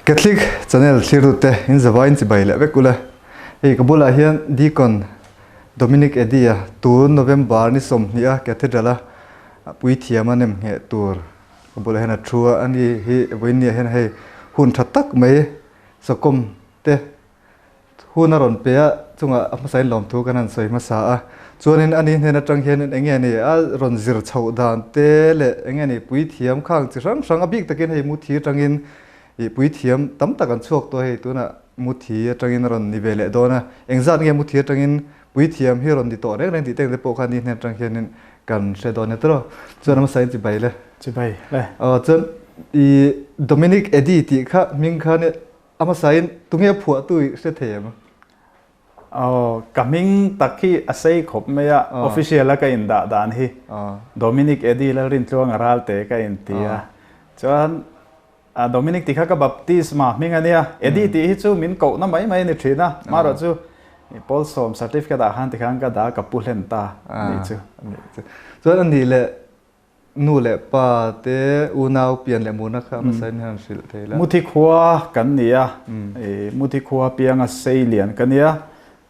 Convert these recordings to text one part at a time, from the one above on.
Catholic Channel thlirtute in zavaiin chibai leh vek ula. Hei ka bulah hian Deacon Dominic Eddie-a tun November ni 20 a Cathedral-a puithiam a nem ngheh tur ka bulah hian a thu a, ani hi vawiinniah hian hei hun tha tak mai sawkawm te Hun a rawn pe a, chungah a hmasain lawmthu kan han sawi hmasa a. Chuanin ani hnen atang hianin eng nge ni a rawn zir chhoh dan te leh eng nge ni puithiam khang chi hrang hrang a bik takin hei muthi atangin ih puithiam tam tak an chhuak tawh hei tunah muthi atangin a rawn ni ve leh dawn a. Engzat nge muthi atangin puithiam hi rawn ni tawh reng reng tih te ang te pawh kha ani hnen atang hianin kan hre dawn e tawh. Chuan a hmasain chibai le. Chibai le. Aw chuan ih Dominic Eddie tih kha hming kha nia A hmasain tunge phuahtu i hre thei em? Aw, ka hming tak hi a sei khawp mai a, official a ka indah dan hi Dominic Eddie Lalrintluanga Ralte ka inti a. Chuan Dominic tih kha ka baptisma hming a nia, Eddie tih hi chu min kohna mai mai a ni thin a, marawh chu Pawl sawm certificate ah khan tikhan ka dah a, ka pu hlen ta a nih chu. Chuan a nih leh Nu leh pa te unau pian leh murna kha hmasa in han hrilh thei la. Muthi khua kan ni a, Muthi khua pianga sei lian ka nia.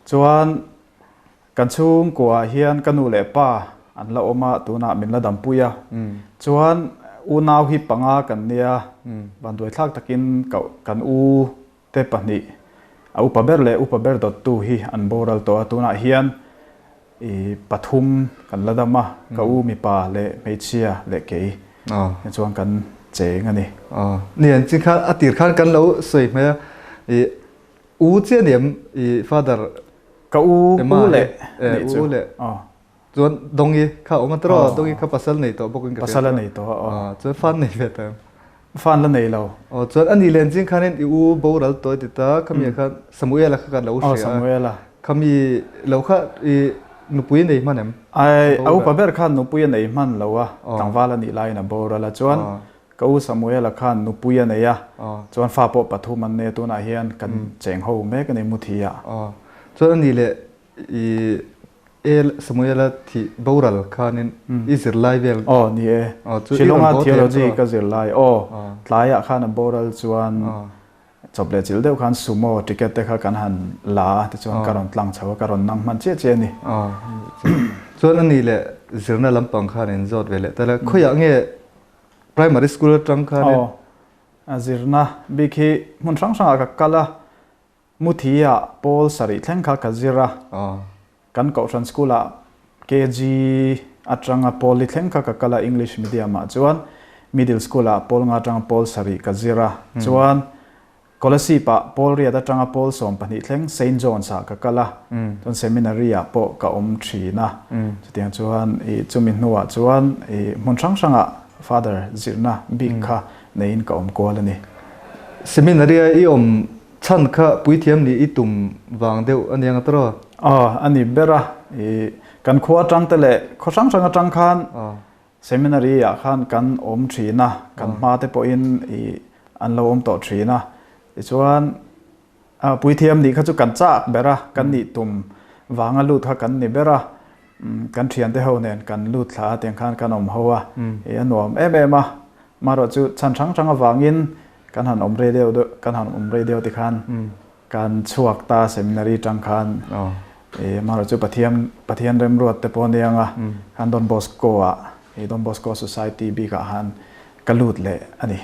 Chuan kan chhungkuaah hian ka nu leh pa an la awm a, tunah min la dampui a. Chuan unau hi panga kan nia, vanduaithlak takin kan u te pahnih, a upa ber leh upa ber dawttu hi an boral tawh a, tunah hian i pathum kan la dam a, ka u mipa leh hmeichhia leh kei hi chuan kan cheng a ni. Ni an chin khan a tir khan kan lo sawi hmai a, i u chiah ni em i father Ka u u leh nih chu. U leh chuan Dongi kha awm a tawh a, Dongi kha pasal nei tawh bawk in ka hria. Pasal a nei tawh a aw. Chuan fan nei ve ta em? Fan la nei lo. Aw chuan a ni len zing khanin i u boral tawi ti ta khami ah khan Samuela kha kan lo hria a. Aw Samuela. Khami lo kha i nupui nei hman em? Ai a upa ber khan nupui a nei hman lo a, tlangval a nih laiin a boral a chuan ka u Samuela khan nupui a nei a, chuan fa pawh pathum an nei a tunah hian kan cheng ho mek a ni Muthi ah. Aw chuan a ni leh i El Samuela thih boral khanin i zirlai vel. Aw ni e. Shillonga Theology ka zirlai. Aw tlaiah khan a boral chuan chawp leh chilh deuh khan sumo ticket te kha kan han la a tichuan ka rawn tlang chho a ka rawn nang hman chiah chiah a ni. Chuan a ni leh zirna lampang khan in zawt ve leh ta le. Khawiah nge primary school atang khanin? Aw a zirna bik hi hmun hrang hrangah ka kal a. Muthi-ah pawl sarih thleng kha ka zir a, kan Kohhran School-ah KG atanga pawl li thleng kha ka kal a, English medium-ah chuan Middle School-ah pawl nga atanga pawl sarih ka zir a, chuan Kolasib-ah pawl riat atanga pawl 12 thleng Saint John's-ah ka kal a, chuan Seminary-ah pawh ka awm thin a, chutiang chuan ih chumi hnuah chuan ih hmun hrang hrangah Father zirna bik kha neiin ka awm kual a ni. Seminary-a i awm Chhan kha puithiam nih i tum vang deuh a niang a tawh? Aw, a ni ber a. I kan khua atang te leh khaw hrang hrang atang khan seminary ah khan kan awm thin a, kan hma te pawhin i an lo awm tawh thin a. Tichuan puithiam nih kha chu kan chak ber a, kan nih tum vanga lut kha kan ni ber a. Kan thiante ho nen kan lut thla a tiang khan kan awm ho a, i a nuam em em a. Marawh chu chhan hrang hrang avangin Kan han awm rei deuh deuh, kan han awm rei deuh tikhan kan chhuak ta seminary tang khan i amaherawh chu Pathian Pathian remruat te pawh a nia anga khan Don Bosco ah i Don Bosco Society bik ah khan ka lut leh a ni.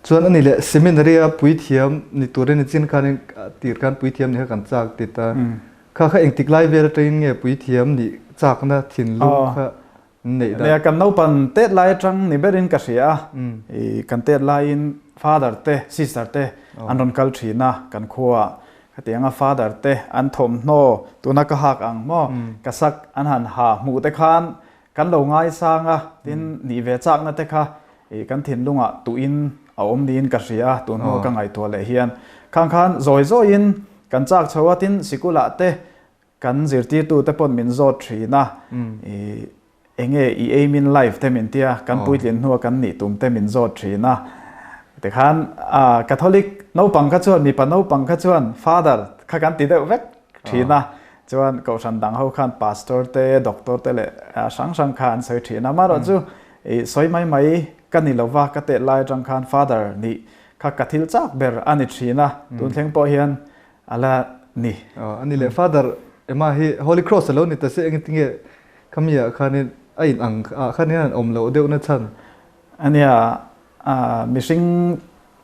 Chuan a ni leh seminary a puithiam ni turin i chin khanin tir khan puithiam ni kha kan chak tit a, kha kha engtik lai vel atangin nge puithiam nih chakna thinlung kha Neih dah. Nia, kan naupan tet lai atang ni berin ka hria a, i kan tet laiin father te sister te an rawn kal thin a kan khuaah. Khatianga father te an thawmhnaw tuna ka hak ang maw ka sak an han ha hmuh te khan kan lo ngaisang a, tin nih ve chakna te kha i kan thinlungah tuhin a awm niin ka hria a, tun hnu ka ngaihtuah leh hian. Khang khan zawi zawiin kan chak chho a, tin sikulah te Kan zirtirtute pawn min zawt thin a, i enge i aim in life te min tia, kan puitlin hnua kan nih tum te min zawt thin a. Tikhan Catholic naupang kha chuan, mipa naupang kha chuan Father kha kan ti deuh vek thin a, chuan kohhran dang ho khan Pastor te, Doctor te leh hrang hrang kha an sawi thin a. Amaherawhchu i sawi mai mai ka ni lova, ka tet lai atang khan Father nih kha ka thil chak ber a ni thin a, tun thleng pawh hian a la ni. A ni leh Father Emma hi Holy Cross a lo ni ta se engtin nge khami ah khanin a in ang ah khanin an awm loh deuhna chhan? Ania, mihring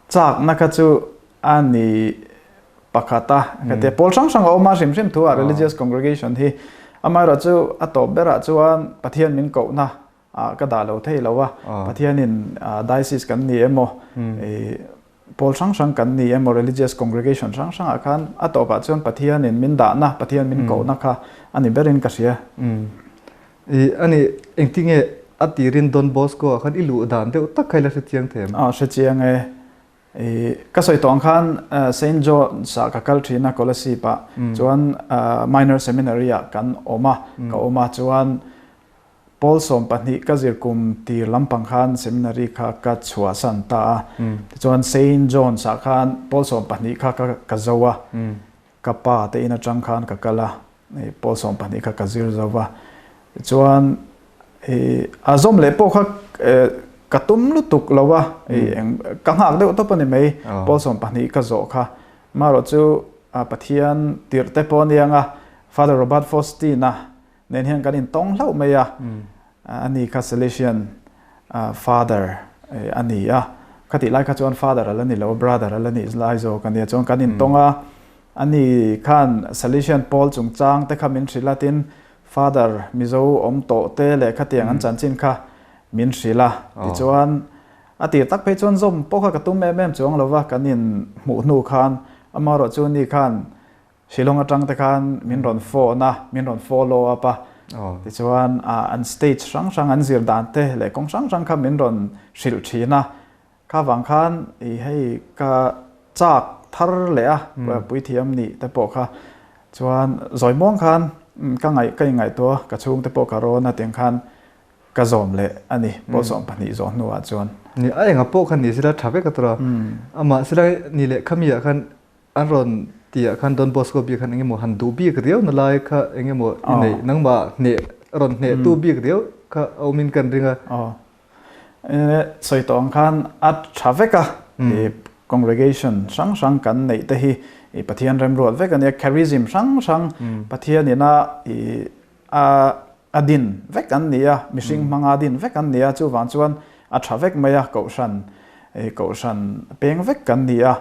chakna kha chu a ni pakhat a, ka tia pawl hrang hrang a awm a hrim hrim thu ah religious congregation hi amaherawh chu a tawp berah chuan Pathian min kohna ah ka dah lo thei lo a, Pathianin diocese kan ni emaw pawl hrang hrang kan ni emaw religious congregation hrang hrang ah khan a tawpah chuan Pathianin min dahna Pathian min kohna kha a ni berin ka hria. I ani engtinge a tirin Don Bosco ah khan i luh dan deuh tak kha i la hrechiang thei em? Aw hrechiang e. I ka sawi tawh ang khan Saint John's ah ka kal thin a Kolasib ah chuan Minor Seminary ah kan awm a, ka awm a chuan Pawl 12 ka zir kum tir lampang khan Seminary kha ka chhuahsan ta a. Tichuan Saint John's ah khan Pawl 12 kha ka zo a, ka pa te in atang khan ka kal a, Pawl 12 kha ka zir zo va. Tichuan a zawm leh pawh kha ka tum lutuk lo a, ka nghak deuh tawp a ni mai, Pawl 12 ka zawh kha. Marawh chu Pathian tirh te pawh a nia ang a, Father Robert Faustina nen hian kan intawng hlauh mai a, ani kha Salesian Father a ni a, khatih lai kha chuan Father a la ni lo, Brother a la nih lai zawk a nia, chuan kan intawng a, ani khan Salesian pawl chungchang te kha min hrilh a, tin Father Mizo awm tawh te leh khatiang an chanchin kha min hrilh a, tichuan a tir tak phei chuan zawm pawh kha ka tum em em chuang lo va, kan in hmuh hnu khan amaherawh chu ani khan Shillong atang te khan min rawn phone a, min rawn follow up a, tichuan an stage hrang hrang an zir dan te leh kawng hrang hrang kha min rawn hrilh thin a, kha vang khan i hei ka chak thar leh a, puithiam nih te pawh kha chuan zawi muang khan ka ngaih ka inngaihtuah a, ka chhung te pawh ka rawn a tiang khan ka zawm leh a ni, pawl 12 zawh hnuah chuan. Ni a enga pawh kha ni sila tha vek a tura, amah sila ni leh khami ah khan An rawn tih ah khan Don Bosco bik khan engemaw han duh bik riau na lai kha engemaw i neih nangmah hneh rawn hneh tu bik riau kha a awmin kan ring a. Aw. Sawi tawh ang khan a tha vek a, i congregation hrang hrang kan neih te hi i Pathian remruat vek a nia, charism hrang hrang Pathian ina i a a din vek an ni a, mihring hmanga din vek an ni a, chuvang chuan a tha vek mai a, kohhran kohhran peng vek kan ni a.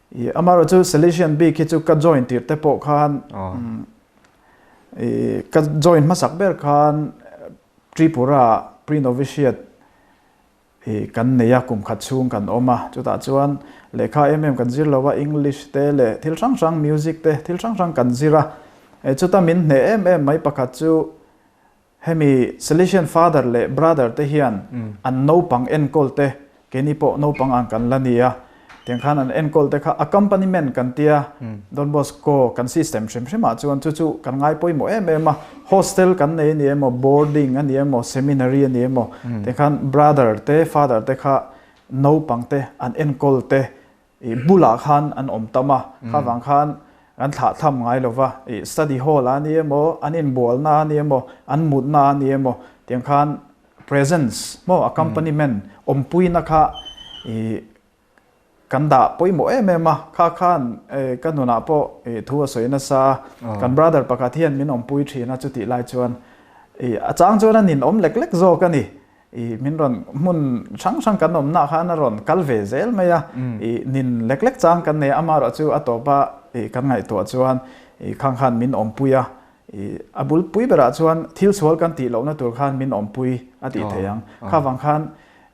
I amaherawh chu Salesian bik hi chu ka join tir te pawh khan i ka join hmasak ber khan Tripura pre-novitiate i kan nei a, kum khat chhung kan awm a, chutah chuan lehkha em em kan zir lo a, English te leh thil hrang hrang music te thil hrang hrang kan zir a, chuta min hneh em em mai pakhat chu Hemi Salesian Father leh Brother te hian an naupang enkawl te, keini pawh naupang ang kan la ni a, tiang khan an enkawl te kha accompaniment kan tia, Don Bosco kan system hrim hrim ah chuan chu chu kan ngai pawimawh em em a, hostel kan nei a ni emaw, boarding a ni emaw, seminary a ni emaw, tiang khan Brother te Father te kha naupang te an enkawl te I bulah khan an awm tam a, kha vang khan an thlah tham ngai lo va, i study hall a ni emaw, an inbualna a ni emaw, an mutna a ni emaw tiang khan presence maw accompaniment awmpuina kha i kan dah pawimawh em em a, kha khan ka nunah pawh i thu a sawi nasa a, kan brother pakhat hian min awmpui thin a chutih lai chuan i a chang chuan a ninawm lek lek zawk a ni. I min rawn hmun hrang hrang kan awmna khan a rawn kal ve zel mai a, i nin lek lek chang kan nei a, amaherawh chu a tawpa i kan ngaihtuah chuan i khang khan min awmpui a, i a bulpui berah chuan thil sual kan tih lohna tur khan min awmpui a tih theih ang. Kha vang khan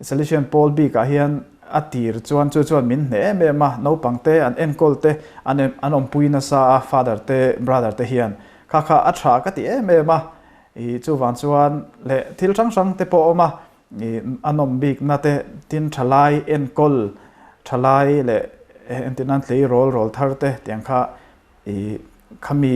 Salesian pawl bikah hian a tir chuan chu chuan min hneh em em a, naupang te an enkawl te an an awmpui nasa a, father te brother te hian kha kha a tha ka ti em em a, I chuvang chuan leh thil hrang hrang te pawh a awm a, i a nawm bikna te tin thalai enkawl thalai leh entir nan tleirawl rawl thar te tiang kha i khami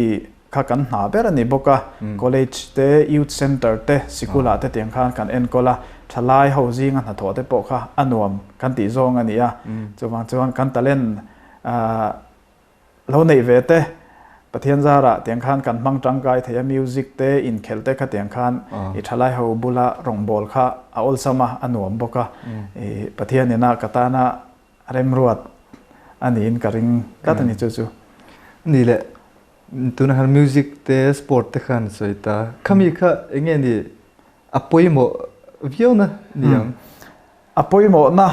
kha kan hna ber a ni bawk a, college te youth centre te sikul ah te tiang khan kan enkawl a, thalai ho zinga hnathawh te pawh kha a nuam kan tih zawng a ni a, chuvang chuan kan talent ah Lo neih ve te, Pathian zarah tiang khan kan hmang tangkai thei a, music te, inkhelh te kha tiang khan i thalai ho bula rawngbâwl kha a awlsam a, a nuam bawk a. I Pathian ina ka tana remruat a niin ka ring tlat a ni chu chu. Ni leh tunah khan music te sport te khan sawi ta khami kha enge ni a pawimawh viau na ni ang? A pawimawh na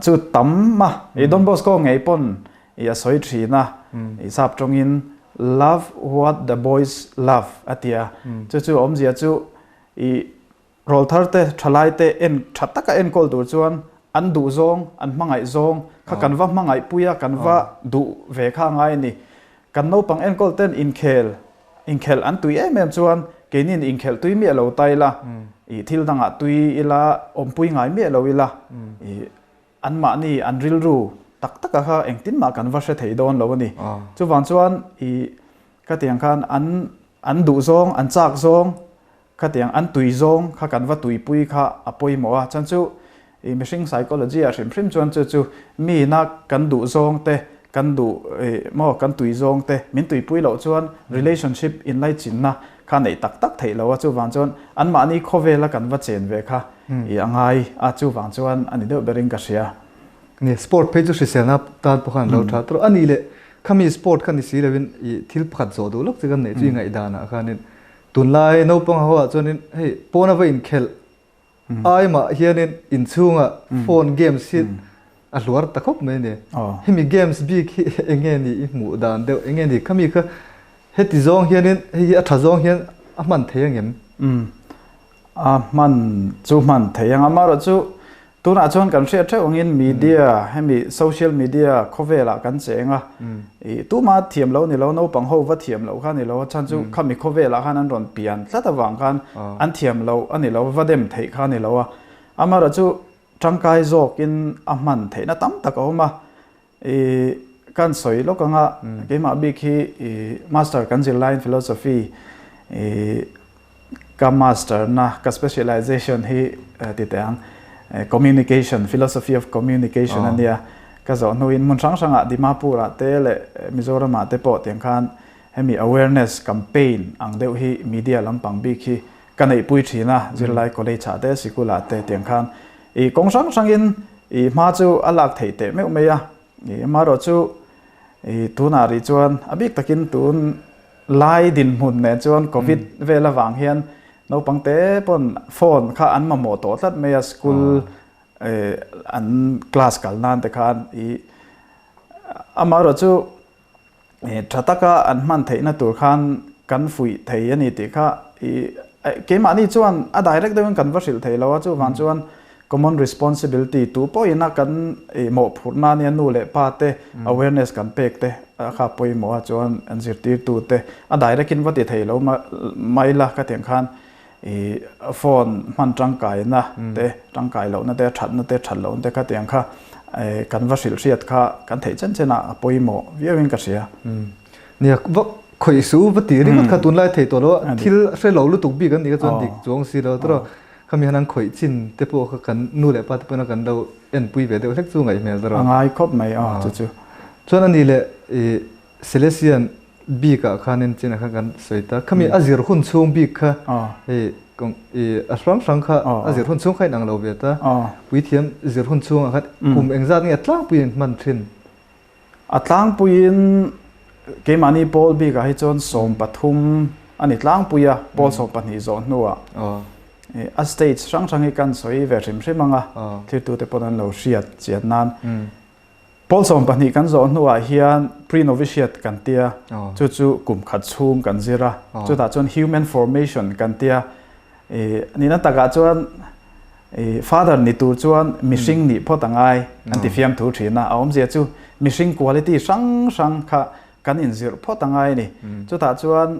chu tam a, i Don Bosco ngei pawn i a sawi thin a, i sap tawngin love what the boys love a ti a, chu chu awmzia chu i rawlthar te thalai te en tha taka enkawl tur chuan an duh zawng, an hmangaih zawng kha kan va hmangaih pui a, kan va duh ve kha a ngai a ni. Kan naupang enkawl ten inkhel Inkhelh an tui em em chuan keinin inkhelh tui miah lo ta ila, ih thil dangah tui ila, awmpui ngai miah lo ila, ih anmahni an rilru tak taka kha engtin mah kan va hre thei dawn lo a ni. Chuvang chuan ih ka tiang khan an an duh zawng, an chak zawng, Khatiang an tui zawng kha kan va tuipui kha a pawimawh a, chuan chu i mihring psychology ah hrim hrim chuan chu chu miina kan duh zawng te, kan duh i maw kan tui zawng te min tuipui loh chuan relationship inlaichinna kha neih tak tak theih lo a, chuvang chuan anmahni khawvela kan va chen ve kha i a ngai a, chuvang chuan a ni deuh berin ka hria. Ni, sport phei chu hriselna tan pawh khan lo tha tur a ni leh khami sport kha ni si lovin i thil pakhat zawh duh lawk che kan neih chu i ngaihdanah khanin Tunlai naupang ho ah chuanin hei pawna va inkhelh ai mah hianin inchhunga phone games hi a hluar ta khawp mai a ni. Hemi games bik hi enge ni i hmuh dan deuh enge ni khami kha heti zawng hianin hei hi a tha zawng hian a hman thei angem? A hman chu hman thei ang amaherawhchu Tunah chuan kan hriat theuh angin media, hemi social media khawvelah kan cheng a, ih tuma thiam lo ni lo, naupang ho va thiam loh kha ni lo, a chhan chu khami khawvelah khan an rawn pian tlat avang khan an thiam lo a ni lo, va dem theih kha a ni lo a. Amaherawhchu chu tangkai zawkin a hman theihna tam tak a awm a, ih kan sawi lawk anga keimah bik hi ih master kan zir laiin philosophy ih Ka master na ka specialization hi ti teh ang communication, philosophy of communication a nia. Ka zawh hnuin hmun hrang hrangah Dimapur ah te leh Mizoram ah te pawh tiang khan hemi awareness campaign ang deuh hi media lampang bik hi ka neihpui thin a, zirlai college ah te sikul ah te tiang khan ih kawng hrang hrangin ih hma chu a lak theih teh meuh mai a. Ih amaherawhchu ih tunah rih chuan a bik takin tun Lai dinhmun nen chuan Covid vel avang hian naupang te pawn phone kha an mamawh tawh tlat mai a, school an class kal nan te khan i amaherawh chu tha taka an hman theihna tur khan kan fuih thei a ni tih kha i keimahni chuan a direct deuhin kan va hrilh thei lo a, chuvang chuan Common responsibility tu pawhin a kan mawhphurhna ania nu leh pa te awareness kan pek te kha pawimawh a chuan an zirtirtu te a direct in va ti thei lo mai la ka tiang khan i phone hman tangkaina te tangkai lohna te thatna te that lohna te kha tiang kha kan va hrilh hriat kha kan theih chen chen ah a pawimawh viau in ka hria. Nia va khawih su va ti ringawt kha tunlai thei tawh lo a thil hre lo lutuk bik an nih kha chuan dik chuang si lo tawh Khami hian an khawih chin te pawh kha kan nu leh pa te pawhin kan lo enpui ve deuh hlek chu ngaih hmel ta. A ngai khawp mai aw chu chu. Chuan a ni leh i Celestian bik ah khanin chin ah khan kan sawi ta. Khami a zir hun chhung bik kha hei i a hrang hrang kha a zir hun chhung kha inang lo ve ta. Puithiam zir hun chhung ah khan kum engzat nge a tlangpuiin hman thin? A tlangpuiin keimahni pawl bikah hi chuan 13 a ni tlangpui a, pawl 12 zawh hnuah a stage hrang hrang hi kan sawi ve hrim hrim ang a, thiltute pawn an lo hriat chian nan. Pawl 12 kan zawh hnuah hian pre-novitiate kan tia, chu chu kum khat chhung kan zir a, chutah chuan human formation kan tia, nihna takah chuan Father ni tur chuan mihring nih phawt a ngai an ti fiamthu thin a, a awmzia chu mihring quality hrang hrang kha kan inzirh phawt a ngai a ni. Chutah chuan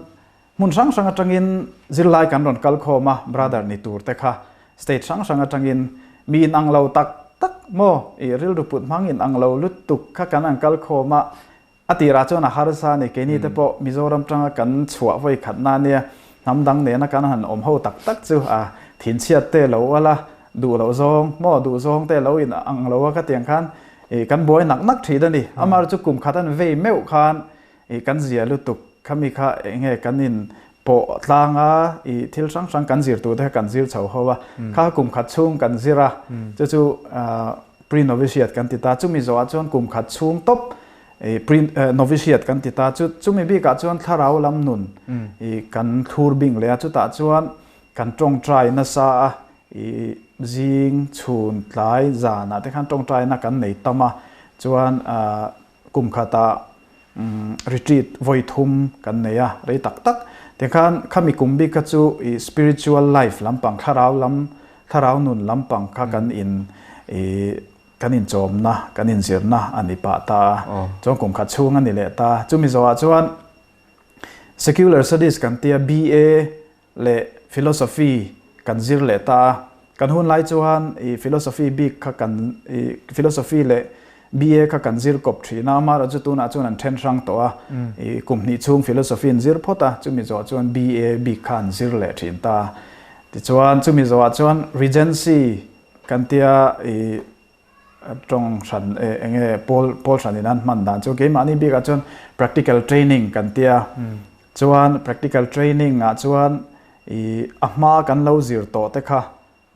hmun hrang hrang atangin zirlai kan rawn kal khawm a, brother ni tur te kha state hrang hrang atangin mi inang lo tak tak maw i rilru put hmang inang lo lutuk kha kan an kal khawm a, A tirah chuan a harsa a ni, keini te pawh Mizoram tanga kan chhuah vawi khatna ania, hnam dang nena kan han awm ho tak tak chu a thinchhiat te lo ual a, duh loh zawng maw duh zawng te lo in ang lo a ka tiang khan ih kan buai nak nak thin a ni. Amar chu kum khat an vei meuh khan ih kan zia lutuk khami kha eng nge kan in. pawh tlang a i thil hrang hrang kan zir tur te kha kan zir chho ho a, kha kum khat chhung kan zir a, chu chu pre novitiate kan ti ta, chumi zawhah chuan kum khat chhung tawp i pre novitiate kan ti ta, chu chumi bikah chuan thlarau lam nun i kan thlur bing leh a, chutah chuan kan tawngtai nasa a, i zing chhun tlai zanah te khan tawngtaina kan nei tam a, chuan kum khatah retreat vawi thum kan nei a, rei tak tak. Tikhan khami kum bik kha chu i spiritual life lampang, thlarau lam, thlarau nun lampang kha kan in i kan inchawmna, kan inzirna a ni pah ta a. Chuan kum khat chhung a ni leh ta. Chumi zawhah chuan secular studies kan tia BA leh philosophy kan zir leh ta a, kan hun lai chuan i philosophy bik kha kan i philosophy leh BA kha kan zir kawp thin a, amaherawh chu tunah chuan an then hrang tawh a, i kum hnih chhung philosophy an zir phawt a, chumi zawh chuan BA bik kha an zir leh thin ta a. Tichuan chumi zawhah chuan Regency kan tia i Tawng hran eng nge pawl pawl hran in an hman dan chu keimahni bikah chuan practical training kan tia chuan practical training ah chuan ih a hma kan lo zir tawh te kha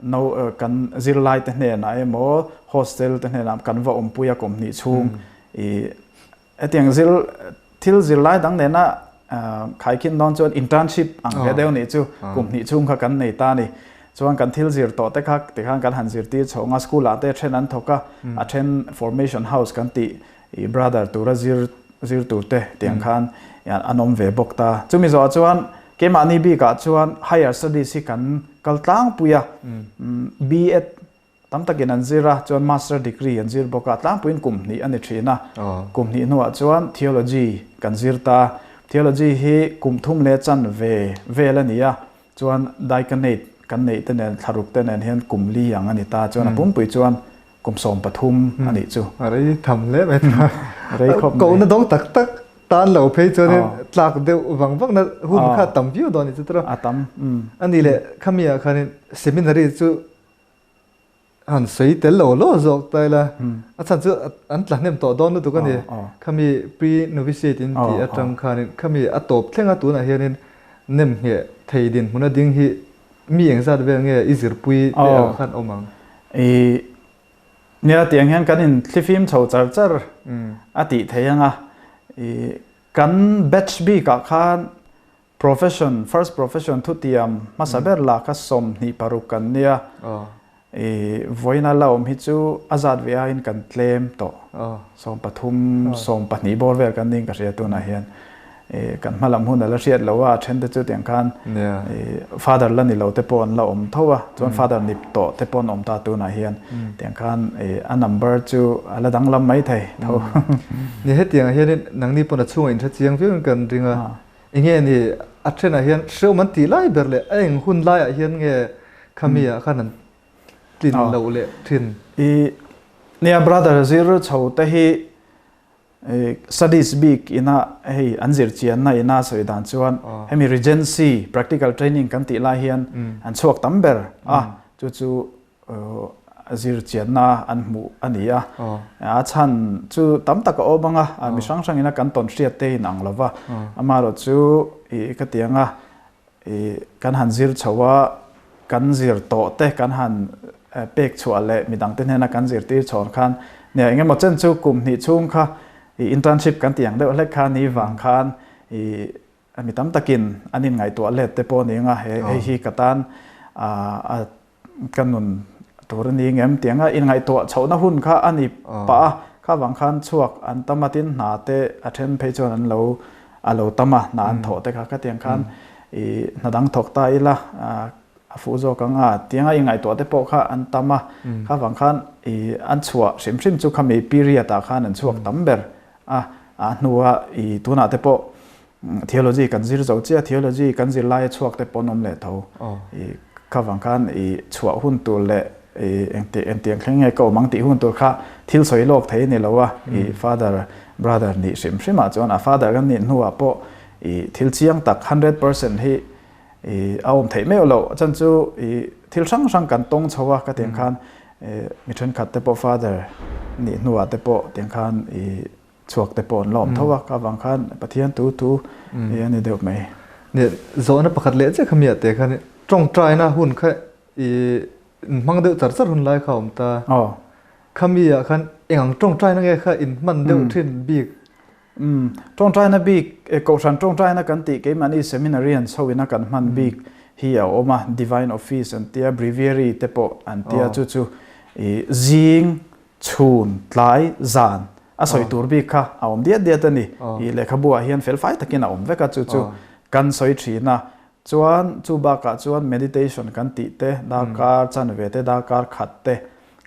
no kan zirlai te hnenah emaw hostel te hnenah kan va awmpui a kawmhnih chhung ih Hetiang zir thil zirlai dang nena khaikhin dawn chuan internship ang ve deuh nih chu kum hnih chhung kha kan nei ta a ni. Chuan kan thil zir tawh te kha tikhan kan han zirtir chho ang a, school ah te then an thawk a, a then formation house kan tih i brother tura zir zir tur te tiang khan an awm ve bawk ta. Chumi zawhah chuan keimahni bikah chuan higher studies hi kan kal tlangpui a, B.Ed Tam takin an zir a, chuan Master degree an zir bawk a, tlangpuiin kum hnih a ni thin a. Kum hnih hnuah chuan Theology kan zir ta a, Theology hi kum thum leh chan ve vel a ni a, chuan Diaconate kan neih te nen thlaruk te nen hian kum li ang a ni ta, chuan a pumpui chuan kum 13 a nih chu. A rei tham hle mai ta. Rei khawp mai. Kohna dawng tak tak tan lo phei chuanin tlak deuh vang vang na hun kha a tam viau dawn a ni chu tawh. A tam. A nih leh khami ah khanin seminary chu han sawi tel lo lo zawk ta ila a chhan chu an tla hnem tawh dawn lutuk a ni. Khami pre novitiate in tih atang khanin khami a tawp thleng a tunah hianin nem ngheh thei dinhmun a ding hi mi engzat vel nge i zirpui te ang khan awm ang? I nia tiang hian kan in thlifim chho char char a tih thei anga i kan batch bikah khan Profession, First Profession thutiam hmasa ber lah kha 26 kan nia. I vawiina la awm hi chu a zat ve aiin kan tlem tawh. 13, 12 bawr vel kan niin ka hria tunah hian. I kan hma lam hun a la hriat lo a, a then te chu tiang khan i father la ni lo te pawh an la awm tho a, chuan father nip tawh te pawh an awm ta tunah hian. Tiang khan i a number chu a la danglam mai thei tho. Ni hetiangah hianin nangni pawn a chhungah inhre chiang viauin kan ring a. Enge ni a thenah hian hrehawm an tih lai ber leh a eng hun laiah hian nge khami ah khan an tlin loh leh thin? I nia brother zir chho te hi studies bik ina hei an zir chianna ina sawi dan chuan hemi regency practical training kan tih lai hian an chhuak tam ber a chu chu zir chianna an hmuh a ni a. A chhan chu tam tak a awm ang a, mi hrang hrangin a kan tawn hriat te in ang lo va. Amaherawh chu i ka ti ang a, i kan han zir chho a, kan zir tawh te kan han pek chhuah leh midang te hnena kan zirtir chhawn khan nia engemaw chen chu kum hnih chhung kha i internship kan ti ang deuh hlek kha ni vang khan i mi tam takin an inngaihtuah let te pawh a ni ang a, hei hi ka tan a Ka nun tur a ni ngem tiang a inngaihtuah chhohna hun kha a ni pah a, kha vang khan chhuak an tam a tin hna te a then phei chuan an lo a lo tam a, hna an thawh te kha khatiang khan i hna dang thawk ta ila a fuh zawk ang a tiang a inngaihtuah te pawh kha an tam a, kha vang khan i an chhuah hrim hrim chu khami period ah khan an chhuak tam ber a, a hnua i tunah te pawh Theology kan zir zo chiah, theology kan zir laia chhuak te pawh an awm leh tho. I kha vang khan i chhuah hun tur leh i engti engtiang thleng nge ka awm ang tih hun tur kha thil sawi lawk thei a ni lo a. I father brother nih hrim hrim ah chuan a father kan nih hnuah pawh i thil chiang tak 100% hi i a awm theih meuh loh. A chan chu i thil hrang hrang kan tawng chho a ka tiang khan mi thenkhat te pawh father nih hnuah te pawh tiang khan i Chhuak te pawh an la awm tho a, ka vang khan Pathian tu tu hi a ni deuh mai. Nia, zawhna pakhat leh chiah kha mi ah te khan tawngtaina hun kha i hmang deuh char char hun lai kha a awm ta. Khami ah khan eng ang tawngtaina nge kha in hman deuh thin bik? Umm, tawngtaina bik, Kohhran tawngtaina kan tih keimahni seminarians ho ina kan hman bik hi a awm a, Divine Office an tia, Breviary te pawh an tia, chu chu i zing, chhun, tlai, zan a sawi tur bik kha a awm diat diat a ni. I lehkhabu ah hian felfai takin a awm vek a, chu chu kan sawi thin a. Chuan chu bakah chuan meditation kan tih te, darkar chanve te, darkar khat te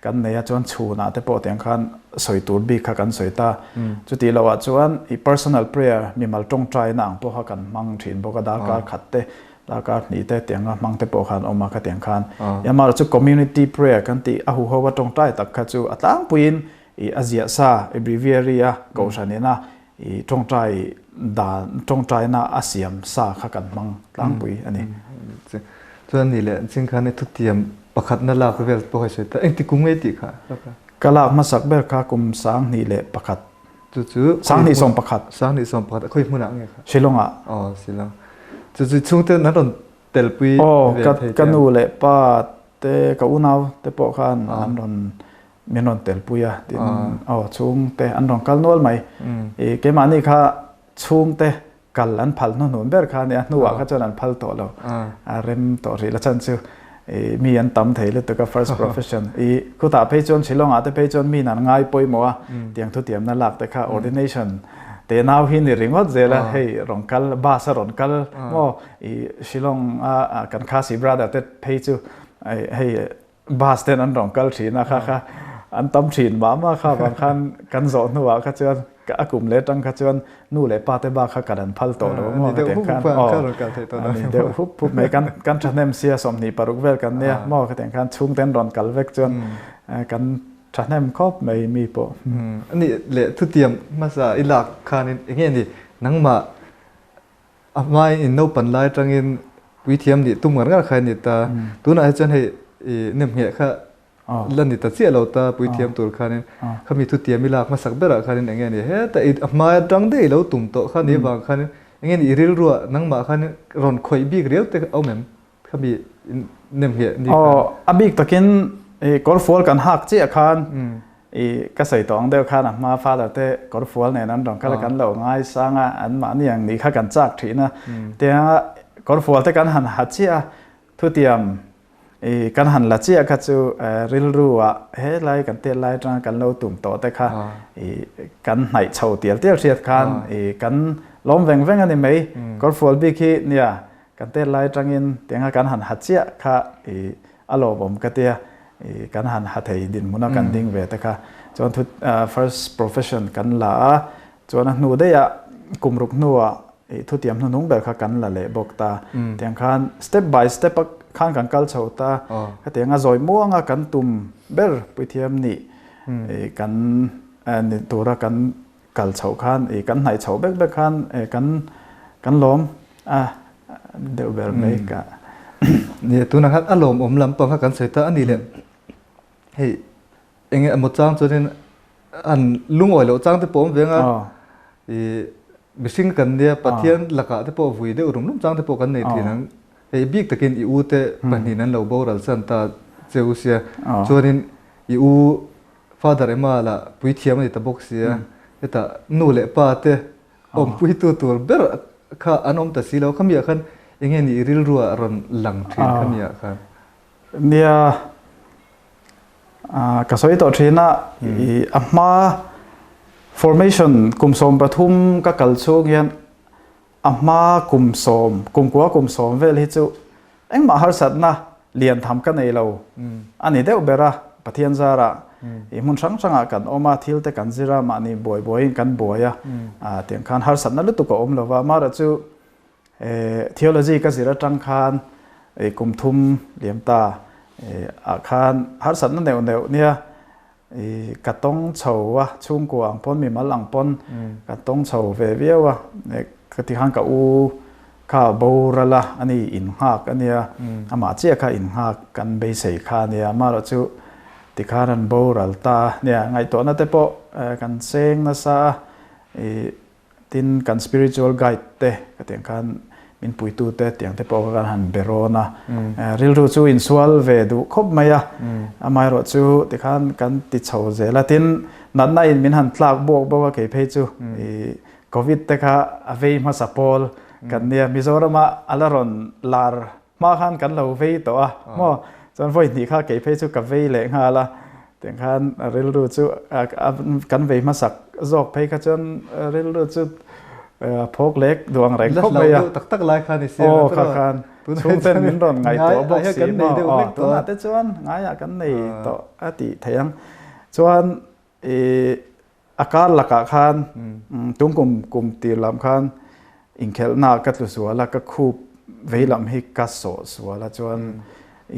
kan nei a, chuan chhunah te pawh tiang khan sawi tur bik kha kan sawi ta. Chutih lohah chuan i personal prayer, mimal tawngtaina ang pawh kha kan hmang thin bawk a, darkar khat te, darkar hnih te tianga hmang te pawh khan awm a khatiang khan. Amaherawhchu chu community prayer kan tih a huho a tawngtai tak kha chu a tlangpuiin i a ziah sa, i breviary a kohhran ina I tawngtai dan, tawngtaina a siam sa kha kan hmang tlangpui a ni. Chuan ni leh ching khan i thutiam pakhatna lak vel pawh hei sawi ta, engti kum ngei tih kha? Ka lak hmasak ber kha kum 2001. Chu chu 2011. 2011, khawi hmunah nge kha? Shillong-ah. Aw, Shillong. Chu chu chhungte an rawn telpui ve thei te. Aw, ka nu leh pa te, ka unau te pawh khan an rawn min rawn telpui a tin aw chhungte an rawn kal nual mai i keimahni kha chhungte kal an phal hnuhnun ber kha ania hnuah kha chuan an phal tawh lo a rem tawh rih la chan chu i mi an tam thei lutuk a first profession i khutah phei chuan Shillong ah te phei chuan mi an ngai pawimawh a tiang thutiamna lak te kha ordination te nau hi ni ringawt zel a hei rawn kal bus a rawn kal maw i Shillong a kan Khasi brother te phei chu hei Bus ten an rawn kal thin a kha kha an tam thin mah mah kha vang khan kan zawh hnuah kha chuan a kum leh atang kha chuan nu leh pa te bak kha kan an phal tawh lo maw ka tiang khan aw a ni deuh hup hup mai kan kan thahnem sia 26 vel kan nia maw ka tiang khan chhungte an rawn kal vek chuan kan thahnem khawp mai mi pawh. A nih leh thutiam hmasa i lak khanin enge ni nangmah A hmain in naupan lai atangin puithiam nih tum ngar ngar kha a ni ta. Tunah hi chuan hei i nemngheh kha la ni ta chiah lo ta puithiam tur khanin khami thutiam i lak hmasak berah khanin eng nge ni heta i a hmai atang daih i lo tum tawh kha ni avang khanin eng nge ni i rilruah nangmah khanin rawn khawih bik riau te a awm em khami nemngheh ni khan. Aw a bik takin i kawrfual kan hak chiah khan I ka sawi tawh ang deuh khan a hma father te kawr fual nen an rawn kal a kan lo ngaisang a, an mahni ang nih kha kan chak thin a. Tianga kawr fual te kan han ha chiah a, thutiam i kan han la chiah kha chu rilru ah helai kan tet lai atanga kan lo tum tawh te kha i kan hnaih chho tial tial hriat khan i kan lawm veng veng a ni mai. Kawr fual bik hi nia kan tet lai atangin tianga kan han ha chiah kha i a lawmawm ka tia i kan han ha thei dinhmun a kan ding ve te kha chuan thu first profession kan la a chuan a hnu daih ah kum ruk hnu ah i thutiam hnuhnung ber kha kan la leh bawk ta tiang khan step by step a khan kan kal chho ta khatiang a zawi muang a kan tum ber puithiam nih i kan ni tura kan kal chhoh khan i kan hnaih chhoh bek bek khan kan kan lawm a deuh ber mai ka. Nia tunah khan a lawmawm lampang kha kan sawi ta a ni le hei enge emaw chang chuanin an lungawi loh chang te pawh awm ve ang a i mihring kan nia Pathian lakah te pawh vui deuh rum rum chang te pawh kan nei thin ang hei bik takin i u te pahnihin an lo boral chan ta cheu sia chuanin i u Father Emma lah puithiam a ni ta bawk sia, hetah nu leh pa te awmpuitu tur ber kha an awm ta si lo. Khamiah khan enge nih rilrua rawn lang thin khamiah khan? Nia, ka sawi tawh thin a, a hma formation kum 13 ka kal chhung hian a hma kum sawm, kum kua kum sawm vel hi chu Engmah harsatna lian tham ka nei lo a ni deuh ber a, Pathian zarah i hmun hrang hrangah kan awm a, thil te kan zir a, mahni buai buaiin kan buai a, tiang khan harsatna lutuk a awm lo va. Amaherawh chu theology ka zir atang khan kum thum liam ta ah khan harsatna neuh neuh nia i ka tawng chho a, chhungkua ang pawn mimal ang pawn ka tawng chho ve viau a, ka ti khan ka u kha a boral a, ani innghak a nia, amah chiah kha innghak kan beisei kha a nia, amaherawh chu tikhan an boral ta a nia, ngaihtuahna te pawh kan cheng nasa a, i tin kan spiritual guide te ka tiang khan. min puitute tiang te pawh kha kan han be rawn a. Rilru chu insual ve duh khawp mai a, amaherawhchu tikhan kan ti chho zel a, tin natna in min han tlak buak bawk a kei phei chu i Covid te kha a vei hmasa pawl kan nia, Mizorama a la rawn lar hma khan kan lo vei tawh a maw, chuan vawi hnih kha kei phei chu ka vei leh nghal a, tiang khan rilru chu kan vei hmasak zawk phei kha chuan rilru chu phawk lek duh ang reng khawp mai a. Tak tak lai khan i siam a kha khan chhungten min rawn ngaihtuah bawk si maw, tunah te chuan ngaiah kan nei tawh a tih theih ang chuan i A kar lakah khan tung kum kum tir lam khan inkhelhna ka tlu sual a, ka khup vei lam hi ka sawh sual a chuan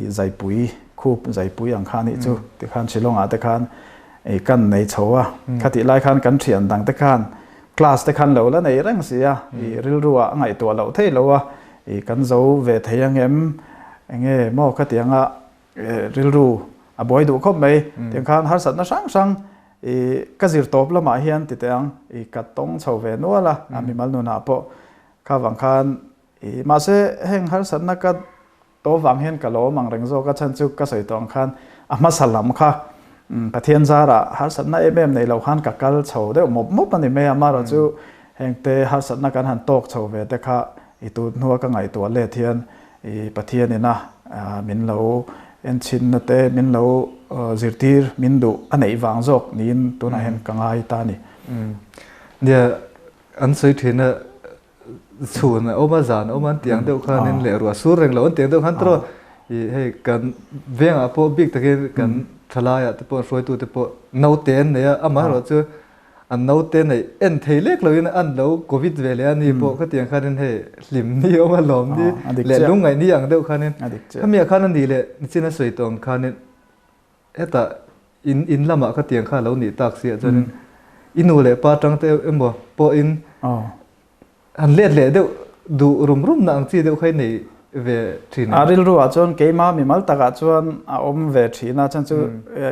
i zaipui khup zaipui ang kha nih chu tikhan Shillong ah te khan i kan nei chho a, khatih lai khan kan thian dang te khan class te khan lo la nei reng si a, i rilru ah a ngaihtuah loh theih lo a, i kan zo ve thei angem enge maw khatianga Rilru a buai duh khawp mai. Tiang khan harsatna hrang hrang i ka zir tawp lamah hian ti teh ang i ka tawng chho ve nual a, a mimal nunah pawh kha vang khan i mahse heng harsatna ka tawp vang hian ka lawm ang reng zawk a chhan chu ka sawi tawh ang khan a hmasa lam kha Pathian zarah harsatna em em nei lo khan ka kal chho deuh mawp mawp a ni mai a, amaherawh chu hengte harsatna kan han tawk chho ve te kha i tun hnua ka ngaihtuah let hian I Pathian ina min lo enchinna te, min lo zirtir, min duh a neih vang zawk niin tunah hian ka ngai ta a ni. Nia, an sawi thin a, chhun a awm a, zan a awm a, an tiang deuh khanin leh ruah sur reng lo an tiang deuh khan tawh i hei kan vengah pawh bik takin kan thalaiah te pawh hruaitute pawh naute an nei a, amaherawhchu An naute neih en thei lek loin an lo covid ve leh a ni pawh khatiang khanin hei hlim ni awm a lawm ni leh lungngaih ni ang deuh khanin khami ah khan a nih leh nichin a sawi tawh ang khanin hetah in in lamah khatiang kha a lo nih tak si ah chuanin i nu leh pa tang te emaw pawhin han let leh deuh duh rum rum na ang chi deuh kha i nei ve thin em? A rilru ah chuan keimah mimal takah chuan a awm ve thin a, chhan chu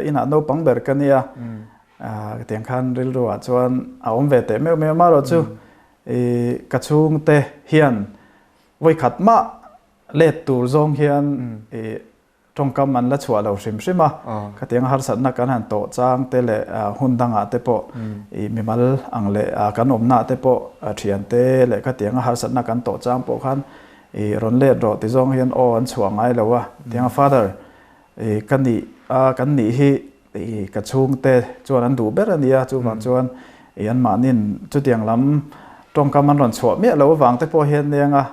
inah naupang ber ka nia. Tiang khan rilru ah chuan a awm ve teh meuh meuh marawh chu i ka chhungte hian vawikhat mah let tur zawng hian i tawngkam an la chhuah lo hrim hrim a, khatiang harsatna kan han tawh chang te leh hun dangah te pawh i mimal ang leh kan awmna te pawh thiante leh khatianga harsatna kan tawh chang pawh khan i rawn let rawh ti zawng hian aw an chhuah ngai lo a, tianga father i ka nih a kan nih hi I ka chhungte chuan an duh ber a nia, chuvang chuan i anmahnin chutiang lam tawngkam an rawn chhuah miah loh avang te pawh hian nia nga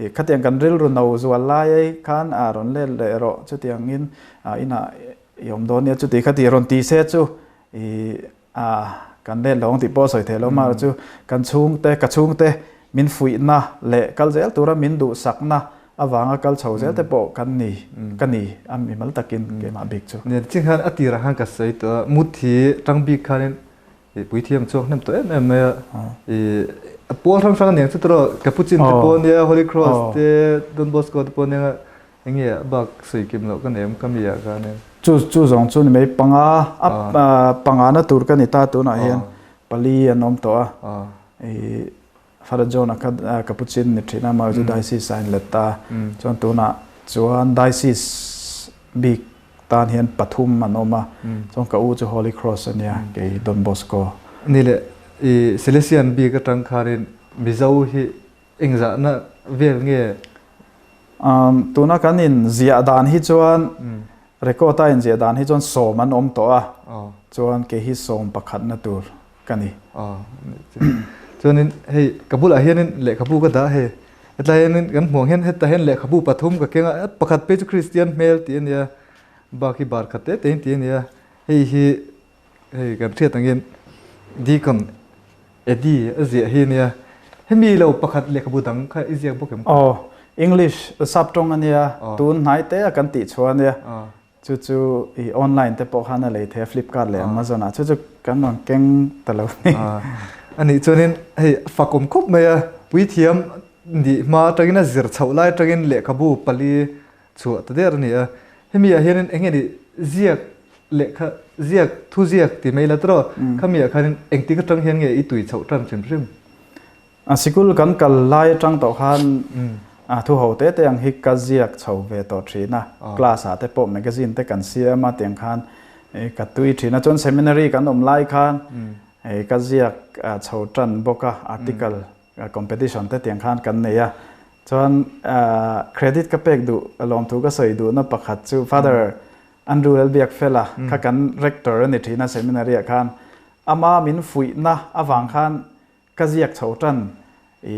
i khatiang kan rilru no zual lai ei khan a rawn let leh rawh chutiangin inah i awm dawn nia chuti khati rawn ti se chu i a kan let lo ang tih pawh a sawi theih loh amaherawh chu kan chhungte ka chhungte min fuihna leh kal zel tura min duhsakna Avanga kal chho zel te pawh kan ni, ka ni a mimal takin keimah bik chu. Nia ching khan a tirah khan ka sawi tawh a, mut hi tang bik khanin i puithiam chhuak hnem tawh em em mai a, i a pawl hrang hrang aniang chu tawh Capuchin te pawh ania, Holy Cross te, Don Bosco te pawh ania, enge a bak sawi kim loh ka nei awm ka mi ah khanin. Chu chu zawng chu ni mai panga a panga na tur ka ni ta tunah hian pali an awm tawh a, i Father John-a kha Capuchin ni thin a, amah chu Diocese a inlet ta. Chuan tunah chuan Diocese bik tan hian pathum an awm a, chuan ka u chu Holy Cross a nia, kei Don Bosco. Ni leh, i Salesian bik atang khanin Mizo hi engzahna vel nge? Tuna kan inziah dan hi chuan, record a inziah dan hi chuan sawm an awm tawh a, chuan kei hi sawm pakhatna tur. ka ni. Chuanin hei ka bulah hianin lehkhabu ka dah hei hetlai hianin kan hmuh ang hian hetah hian lehkhabu pathum ka keng a pakhat phei chu Kristian hmel tih a nia bak hi bar khat te te in tih a nia hei hi hei kan hriat angin Deacon Eddie a ziah hi a nia hemi lo pakhat lehkhabu dang kha i ziak bawk em? Aw English sap tawng a nia tun hnai te a kan tih chhuah a nia. Chu chu i online te pawh khan a lei thei a, Flipkart leh Amazon ah chu chu kan rawn keng ta lo ni. A nih chuanin hei fakawm khawp mai a, puithiam nih hma atangin a zir chhoh lai atangin lehkhabu pali chhuah ta der a ni a. Hemi ah hianin eng nge ni ziak lehkha ziak thu ziak ti mai la tawh khami ah khanin engtik atang hian nge i tui chhoh tan hrim hrim? A sikul kan kal lai atang tawh khan thu ho te te ang hi ka ziak chho ve tawh thin a, class ah te pawh magazine te kan siam a tiang khan ka tui thin a, chuan seminary kan awm lai khan ka ziak chho tan bawk a, article competition te tiang khan kan nei a, chuan credit ka pek duh lawmthu ka sawi duhna pakhat chu Father Andrew Lalbiakfela kha kan rector a ni thin a seminary ah khan ama min fuihna avang khan Ka ziak chho tan i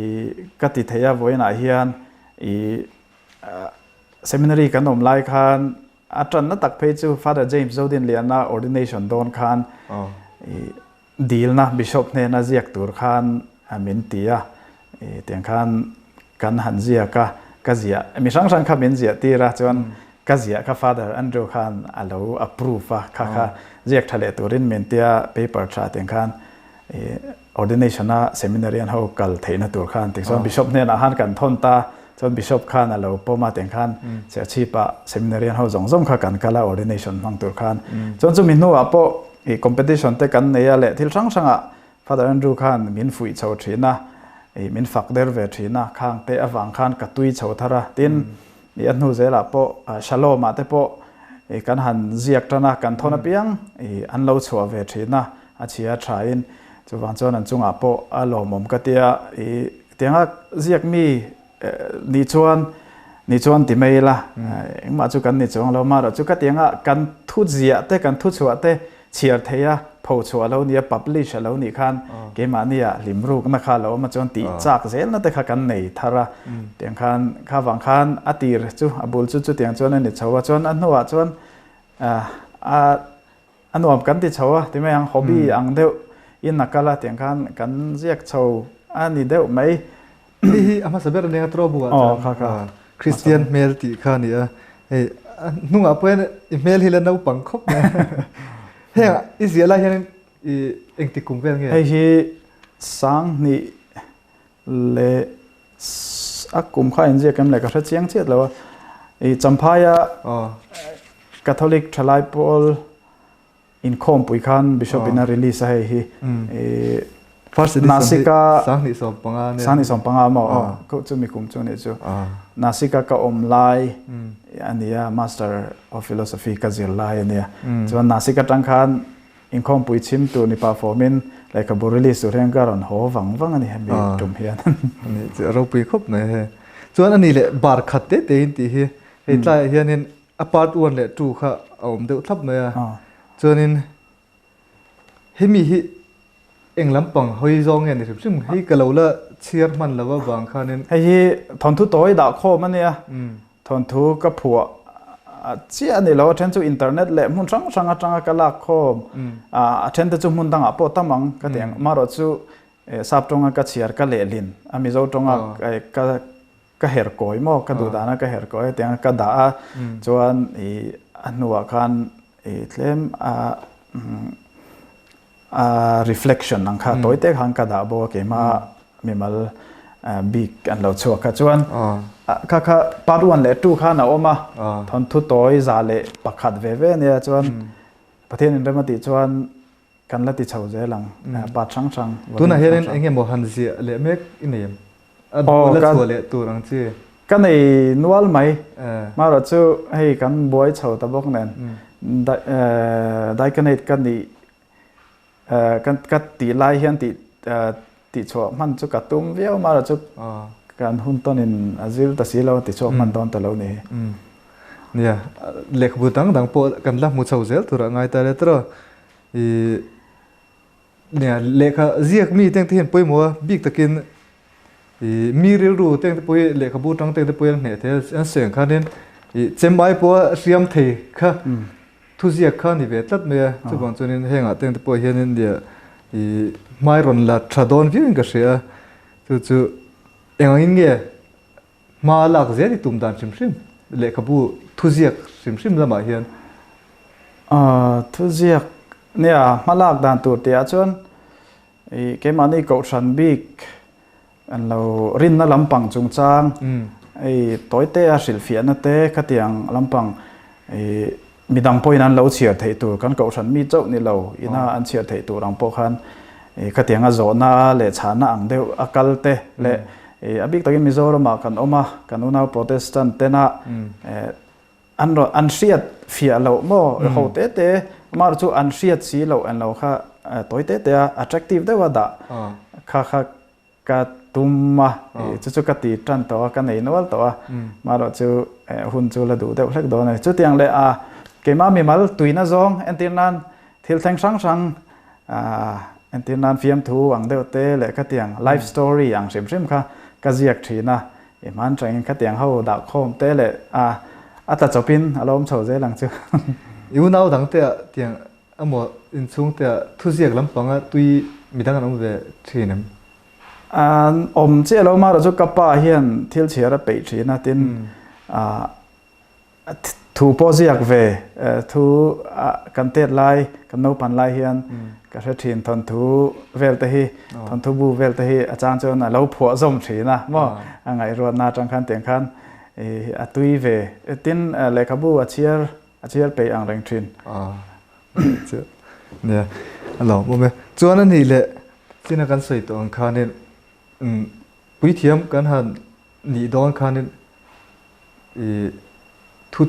ka ti thei a, vawiinah hian i seminary kan awm lai khan a tanna tak phei chu Father James Zodinliana ordination dawn khan i dilna Bishop hnena ziak tur khan min ti a, i tiang khan kan han ziak a, ka ziah mi hrang hrang kha min ziah tir a, chuan ka ziah kha Father Andrew khan a lo approve a, kha kha ziak tha leh turin min tia paper tha tiang khan Ordination a seminarian ho kal theihna tur khan tichuan Bishop hnenah khan kan thawn ta, chuan Bishop khan a lo pawm a tiang khan Serchhip ah seminarian ho zawng zawng kha kan kal a ordination hmang tur khan. Chuan chumi hnuah pawh ih competition te kan nei a leh thil hrang hrangah Father Andrew khan min fuih chho thin a, ih min fak der ve thin a, khang te avang khan ka tui chho thar a, tin ih a hnu zelah pawh Shalom ah te pawh ih kan han ziak tan a, kan thawn apiang ih an lo chhuah ve thin a, A chhia thain chuvang chuan an chungah pawh a lawmawm ka tia i tianga ziak mi nih chuan nih chuan ti mai ila engmah chu kan ni chuang lo marawh chu ka tianga kan thu ziah te kan thu chhuah te chhiar thei a pho chhuah lo nia publish a lo nih khan keimahnia hlim rukna kha lo awm a chuan tih chak zelna te kha kan nei thar a tiang khan kha vang khan a tir chu a bul chu chutiang chuan a ni chho a chuan a hnuah chuan a A nuam kan ti chho a, ti mai ang, hobby ang deuh in a kal a tiang khan kan ziak chho a ni deuh mai. Hei hi a hmasa ber ania tro buah chuan Kristian hmel tih kha a ni a, hei a hnungah pawh hian i hmel hi la naupang khawp mai a, heng i ziah lai hian i engtik kum vel nge? Hei hi Sanghnih leh a kum kha inziak em le ka hre chiang chiat lo a, i Champhaia Catholic thalai pawl inkhawmpui khan Bishop in a release a hei hi i First edition hi 2015 nia. 2015 maw aw chumi kum chu nih chu Nasik a ka awm lai a nia Master of Philosophy ka zir lai a nia chuan Nasik atang khan Inkhawmpui chhim tur ni pah fawmin lehkhabu release tur hian ka rawn haw vang vang a ni hemi tum hian. Ani chu a ropui khawp mai hei. Chuan ani leh bar khat te te in tih hi hei tlaiah hianin a part one leh two kha a awm deuh thlap mai a. Chuanin hemi hi eng lampang hawi zawng nge ni hrim hrim hei ka lo la chhiar hman lo avang khanin. Hei hi thawnthu tawi dah khawm a nia. Thawnthu ka phuah chiah a ni lo, a then chu internet leh hmun hrang hrang atanga ka lak khawm, a then te chu hmun dangah pawh tam ang ka ti ang. Amaherawh chu sap tawnga ka chhiar ka lehlin a, Mizo tawnga ka ka her kawi maw, ka duh dana ka her kawi tiang ka dah a, chuan ih a hnuah khan ih tlem a A reflection ang kha tawi te khan ka dah bawk a keimah mimal bik an lo chhuak kha chuan kha kha part one leh two khan a awm a thawnthu tawi 101 ve ve ania chuan Pathian in rem a tih chuan kan la ti chho zel ang part hrang hrang Tunah hianin eng emaw han ziah leh mek i nei em? A la chhuah leh tur ang chi. Ka nei nual mai. Marawh chu hei kan buai chho ta bawk nen Diaconate ka nih Ka tih lai hian tih tihchhuah hman chu ka tum viau marawh chu kan hun tawnin a zir ta si lo tihchhuah hman dawn ta lo ni hi. Nia, lehkhabu dang dang pawh kan la hmu chho zel tur a ngai ta le tawh. Nia, lehkha ziak mi teng te hian pawimawh a, bik takin I mi rilru teng te pawh hi lehkhabu tang teng te pawh hi an hneh thei a, an sawi ang khanin i chem ai pawha hriam thei kha thuziak kha a ni ve tlat mai a, chuvang chuanin hengah teng te pawh hianin nia i hmai rawn la tha dawn viauin ka hria a, chu chu engangin nge hma lak zel i tum dan hrim hrim lehkhabu thuziak hrim hrim lamah hian. Thuziak nia hma lak dan tur tihah chuan I keimahni kohhran bik an lo rinna lampang chungchang i tawite a hrilhfiahna te khatiang lampang i midang pawhin an lo chhiar theih tur kan kohhran mi chauh ni lo ina an chhiar theih tur ang pawh khan Khatianga zawhna leh chhahna ang deuh a kal te leh a bik takin Mizoramah kan awm a, kan unau Protestant tena an rawn an hriat fiah loh maw ho te te amaherawh chu an hriat si loh en lo kha tawi te te a attractive deuh a dah kha kha ka tum a chu chu ka ti tan tawh a ka nei nual tawh a amaherawh chu hun chu la duh deuh hlek dawn a ni. Chutiang leh a keimah mimal tuina zawng entir nan thil thleng hrang hrang entir nan fiamthu ang deuh te leh khatiang life story ang hrim hrim kha ka ziak thin a I hman tangin khatiang ho dah khawm te leh a a tla chawpin a lo awm chho zel ang chu. I unau dang te ah tiang emaw inchhung te ah thuziak lampanga tui midang an awm ve thin em? An awm chiah lo marawh chu ka pa hian thil chhiar a peih thin a tin ah Thu pawh ziak ve, thu kan tet lai, kan naupan lai hian ka hre thin thawnthu vel te hi, thawnthu bu vel te hi a chang chuan a lo phuah zawm thin a maw, a ngaihruatna atang khan tiang khan a tui ve, tin lehkhabu a chhiar a chhiar peih ang reng thin. Nia, a lawmawm e. Chuan a nih leh china kan sawi tawh ang khanin puithiam kan han nih dawn khanin I thu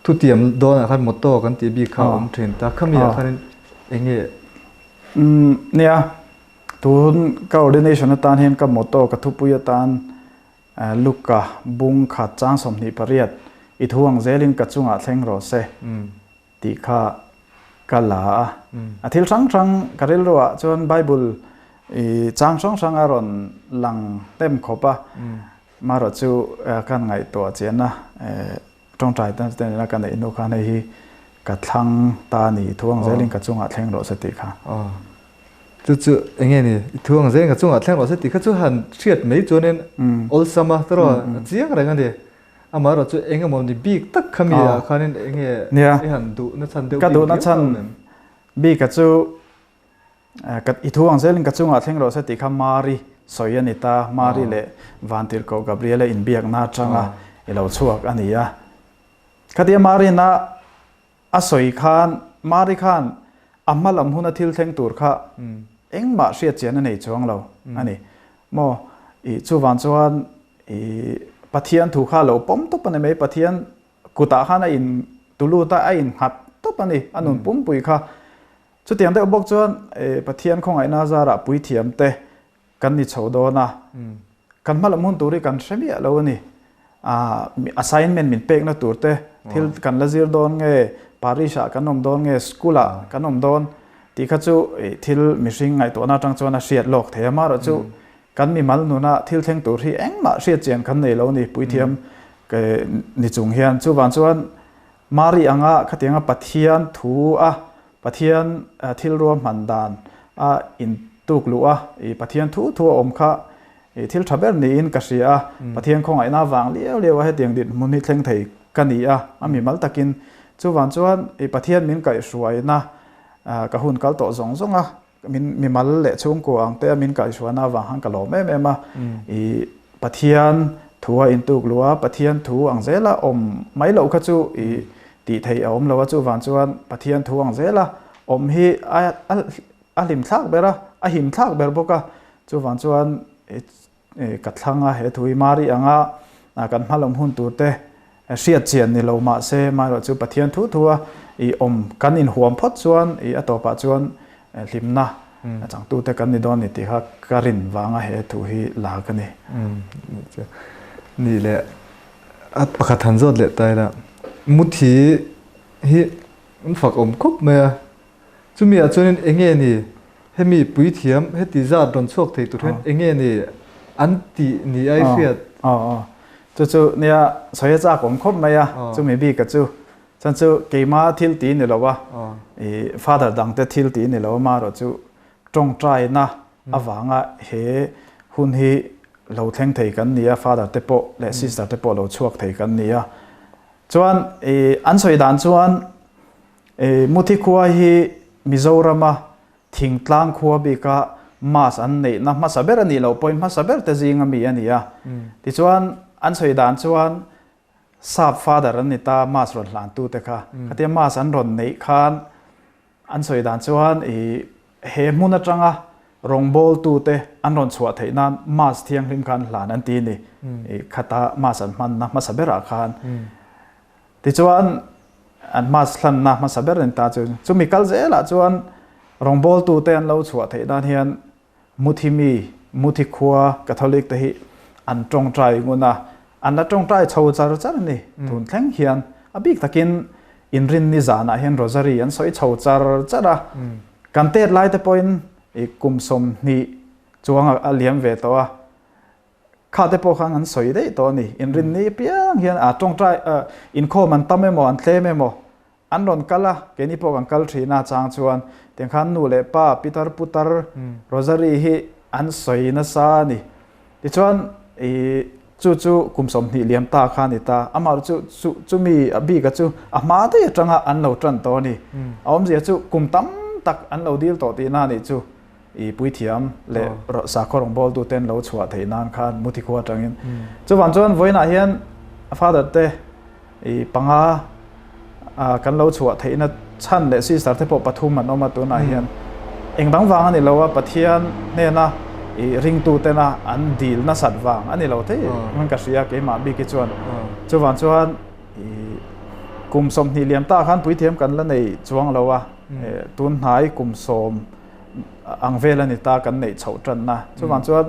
thutiam dawnah khan motto kan tih bik kha a awm thin ta. Khami ah khanin eng nge? Umm nia, tun ka ordination atan hian ka motto ka thupui atan Luka bung khat chang 28 i thu ang zelin ka chungah thleng rawh se tih kha ka la a. A thil hrang hrang ka rilruah chuan Bible i chang hrang hrang a rawn lang hnem khawp a. Marawh chu kan ngaihtuah chian a, tawngtai te nena ka neih hnu khan hei hi ka thlang ta a ni, i thu ang zelin ka chungah thleng rawh se tih kha. Chu chu eng nge ni, i thu ang zelin ka chungah thleng rawh se tih kha chu han hriat mai chuanin awlsam a, tawrh a chiang reng a ni. Amaherawh chu eng emaw ni bik tak kha mi ah khanin eng nge i han duhna chhan deuh bik viau ta awm em? Bika chu Ka i thu ang zelin ka chungah thleng rawh se tih kha Mari sawi a ni ta. Mari leh Vantirhkoh Gabriela inbiakna atanga i lo chhuak a ni a. Khatia Marina a sawi khan Mari khan a hma lam huna thil thleng tur kha engmah hriat chian a nei chuang lo a ni. Maw i chuvang chuan i Pathian thu kha a lo pawm tawp a ni mai. Pathian kutah khan a in tulut a, a innghat tawp a ni. A nun pumpui kha Chutiang deuh bawk chuan Pathian khawngaihna zarah puithiam te kan ni chho dawn a, kan hma lam hun tur hi kan hre miah lo a ni. Assignment min pekna tur te thil kan la zir dawn nge, parish ah kan awm dawn nge, school ah kan awm dawn tih kha chu thil mihring ngaihtuahna atang chuan a hriat lawk thei a. Amaherawh chu kan mimal nuna thil thleng tur hi engmah hriat chian kan nei lo a ni puithiam ni chung hian. Chuvang chuan Mari anga khatianga Pathian thu a, Pathian thil ruahman dan a intuk luh a, i Pathian thu thu a awm kha i thil tha ber niin ka hria a, Pathian khawngaihna vang liau liau a hetiang dinhmun hi thleng thei ka ni a, a mimal takin. Chuvang chuan i Pathian min kaihhruaina ka hun kal tawh zawng zawng a, min mimal leh chhungkua ang te a min kaihhruaina avang khan ka lawm em em a, i Pathian thu a intuk luh a, Pathian thu ang zela awm mai loh kha chu i tih theih a awm lo a, chuvang chuan Pathian thu ang zela awm hi a a hlim thlak ber a, a him thlak ber bawk a, chuvang chuan Ka thlang a, he thu hi Mari anga kan hmalawm hun tur te hriat chian ni lo mah se, amaherawh chu Pathian thu thu a i awm kan inhuam phawt chuan i a tawpah chuan hlimna changtute kan ni dawn ni tih kha ka rin vanga he thu hi la ka ni. Nih leh a pakhat han zawt leh ta ila, Muthi hi an fak awm khawp mai a, Chumi ah chuanin eng nge ni hemi puithiam heti zat rawn chhuak thei tur hian eng nge ni an tih ni ai hriat? Aw aw chu chu nia sawi a chak awm khawp mai a chumi bik a chu chuan chu keima thil ti ni lo a i father dang te thil ti ni lo a marawh chu tawngtaina avanga he hun hi lo thleng thei kan ni a father te pawh leh sister te pawh lo chhuak thei kan ni a chuan i an sawi dan chuan Muthi khua hi Mizorama thingtlang khua bika Mass an neihna hmasa ber a nih loh pawhin hmasa ber te zinga mi a ni a. Tichuan, an sawi dan chuan Sap Father an ni ta Mass rawn hlantute kha. Khatia Mass an rawn neih khan an sawi dan chuan i. he hmun atanga rawngbawltute an rawn chhuah theih nan Mass thianghlim kha an hlan an ti a ni. Khata Mass an hmanna hmasa berah khan. Tichuan an Mass hlanna hmasa ber a ni ta chu. Chumi kal zelah chuan rawngbawltute an lo chhuah theih nan hian Muthi mi, Muthi khua Catholic te hi an tawngtai ngun a, an la tawngtai chho char char a ni. Tun thleng hian a bik takin inrinni zanah hian Rosary an sawi chho char char a. Kan tet lai te pawhin i kum 20 chuang a liam ve tawh a, kha te pawh khan an sawi daih tawh a ni. Inrinni piang hian a tawngtai inkhawm an tam emaw an tlem emaw An rawn kal a, keini pawh kan kal thin a, chang chuan tiang khan nu leh pa, pitar putar, Rosary hi an sawi nasa a ni. Tichuan i chu chu kum 20 liam ta kha a ni ta, amah chu chu chumi a bika chu a hma daih atanga an lo tan tawh a ni. A awmzia chu kum tam tak an lo dil tawh tihna a nih chu i puithiam leh sakhaw rawngbawltu te an lo chhuah theih nan khan muthi khua atangin. Chuvang chuan vawiinah hian father te I panga kan lo chhuah theihna chhan leh sister te pawh pathum an awm a tunah hian eng dang vang a ni lo a, Pathian hnena i ringtu tena an dil nasat vang a ni lo thei ang ka hria keimah bik hi chuan. Chuvang chuan i kum 20 liam ta khan puithiam kan la nei chuang lo a, tun hnai kum 10 ang vel a ni ta kan neih chhoh tanna. Chuvang chuan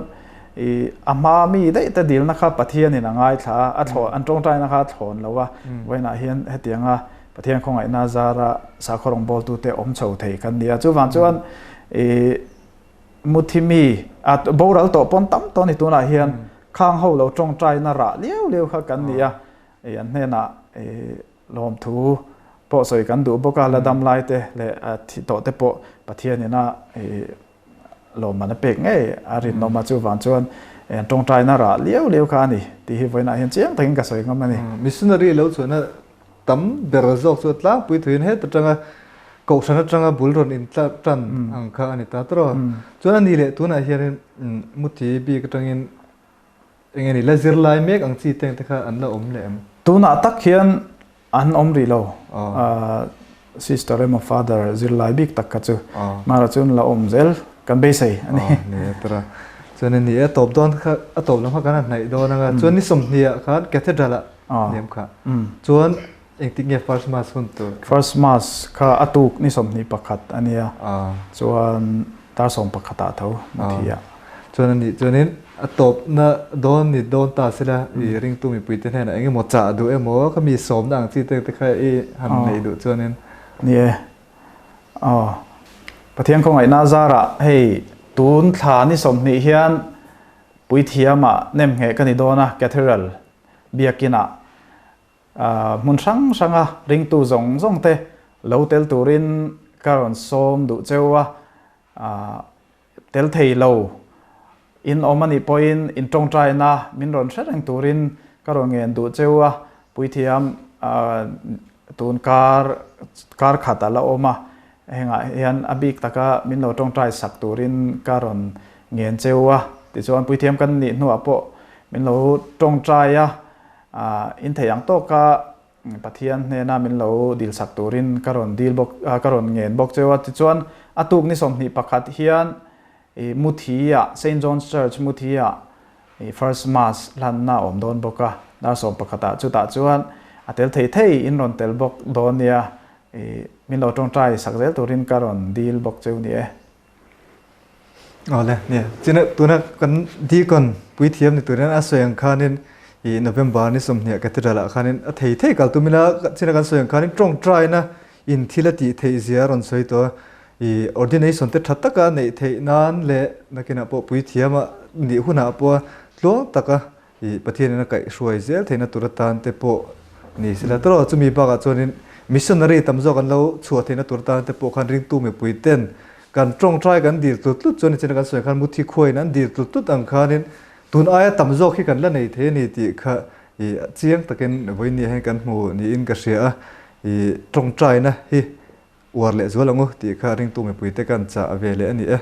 I a hma mi daih te dilna kha Pathianin a ngaithla a, a thlawn, an tawngtaina kha a thlawn lo a, vawiinah hian hetianga Pathian khawngaihna zara sakhaw rawngbawltute awm chho thei kan ni a. Chuvang chuan i muthi mi, a boral tawh pawn tam tawh a ni tunah hian khang ho lo tawngtaina rah liau liau kha kan ni a, i an hnenah i lawmthu pawh sawi kan duh bawk a, la dam lai te leh a thi tawh te pawh Pathianin a i lawmman a pek ngei a rinawm a, chuvang chuan tawngtaina rah liau liau kha a ni tih hi vawiinah hian chiang takin ka sawi ngam a ni. Missionary lo chuan a tam ber zawk chu a tlangpui thuiin heta tanga kohhran atanga bul rawn in tan ang kha a ni ta tawh. Chuan a ni leh tunah hianin muthi bik atangin Eng nge ni, la zirlai mek ang chi teng te kha an la awm leh em? Tunah tak hian an awm rih lo. Sister emaw father zirlai bik tak kha chu hmarah chuan la awm zel kan beisei a ni. Ni e tara. Chuan ni e tawp dawn kha a tawp lam kha kan han hnaih dawn anga chuan ni 20 ah khan Cathedral ah ni em kha. Chuan engtik nge first mass hun tur? First mass kha a tuk ni 21 a nia. Chuan Tar 11 ah tho na thi a. Chuan a nih chuanin a tawpna dawn ni dawn ta sela i ringtu mipuite hnenah eng emaw chah duh emaw kha mi sawmna ang chi te te kha i han neih duh chuanin. Ni e. Aw. Pathian khawngaihna zarah hei tun thla ni 20 hian Puithiamah nemngheh ka ni dawn a Cathedral biakinah Hmun hrang hranga ringtu zawng zawng te lo tel turin ka rawn sawm duh cheu a, tel thei lo in awm a nih pawhin in tawngtaina min rawn hre reng turin ka rawn ngen duh cheu a, puithiam tun kar kar khat a la awm a, hengah hian a bik taka min lo tawngtai sak turin ka rawn ngen cheu a, tichuan puithiam kan nih hnuah pawh min lo tawngtai a. In thei ang tawka Pathian hnena min lo dilsak turin ka rawn dil bawk, ka rawn ngen bawk cheu a. Tichuan, a tuk ni 21 hian i Muthi-ah, Saint John's Church Muthi-ah i First Mass hlanna a awm dawn bawk a. Dar 11 ah chutah chuan a tel thei thei in rawn tel bawk dawn nia. I min lo tawngtai sak zel turin ka rawn dil bawk cheu ni e. Awle, nia. China tuna kan deacon puithiam ni turin a sawi ang khanin i November ni 20 Cathedral ah khanin a thei thei kal tumila china kan sawi ang khanin tawngtaina in thil a tih theih zia a rawn sawi tawh a. I ordination te tha taka neih theih nan leh nakinah pawh puithiam a nih hunah pawh tluang taka I Pathianin a kaihhruai zel theihna tur atan te pawh ni sela tawh chumi bakah chuanin missionary tam zawk an lo chhuah theihna tur atan te pawh khan ringtu mipui ten kan tawngtai kan dil tlut tlut chuan nichina kan sawi khan muthi khuain an dil tlut tlut ang khanin tun aia tam zawk hi kan la nei thei a ni tih kha i chiang takin vawinia hian kan hmu niin ka hria a, i tawngtaina hi uar leh zual ang u tih kha ringtu mipui te kan chah ve leh a ni e.